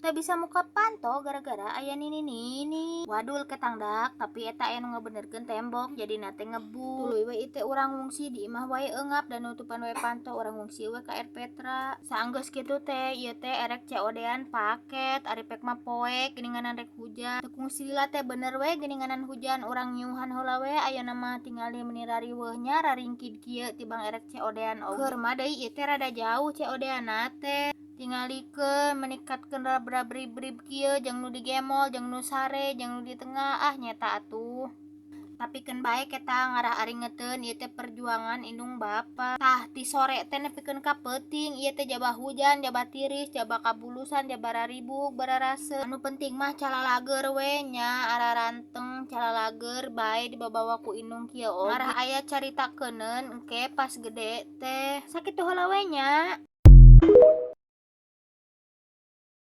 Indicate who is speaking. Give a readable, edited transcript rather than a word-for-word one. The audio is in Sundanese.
Speaker 1: Teu bisa muka panto gara-gara aya nini-nini. Wadul ketangdak, tapi eta aya nu ngabenerkeun tembok jadina teh ngebul. Tuluy we ieu teh urang ngungsi di imah wae eungap dan nutupan we panto, urang ngungsi we ka Erpetra. Saenggeus kitu teh ieu teh erek COD-an paket, ari pek mah poek geuninganan rek hujan. Teu kungsi lila teh bener we geuninganan hujan, urang nyiuhan heula we ayeuna mah, tingali meuni rariweuh nya raringkid kieu tibang erek COD-an oge. Keur mah deui ieu teh rada jauh COD-anna teh. Tingalikeun meningkatkeun rabrab-rib kieu jeung nu digemol, jeung nu sare, jeung nu di tengah, ah nyeta atuh. Tapi keun bae eta ngarah aringeteun ieu teh perjuangan indung bapa. Tah, ti sore teh nepikeun ka peuting ieu teh jaba hujan, jaba tiris, jaba kabulusan, jaba raribuk, bararaseuh. Anu penting mah calalageur we nya, araranteng calalageur bae dibabawa ku indung kieu oge. Ngarah aya carita keuneun engke pas gede teh. Sakitu heula we nya.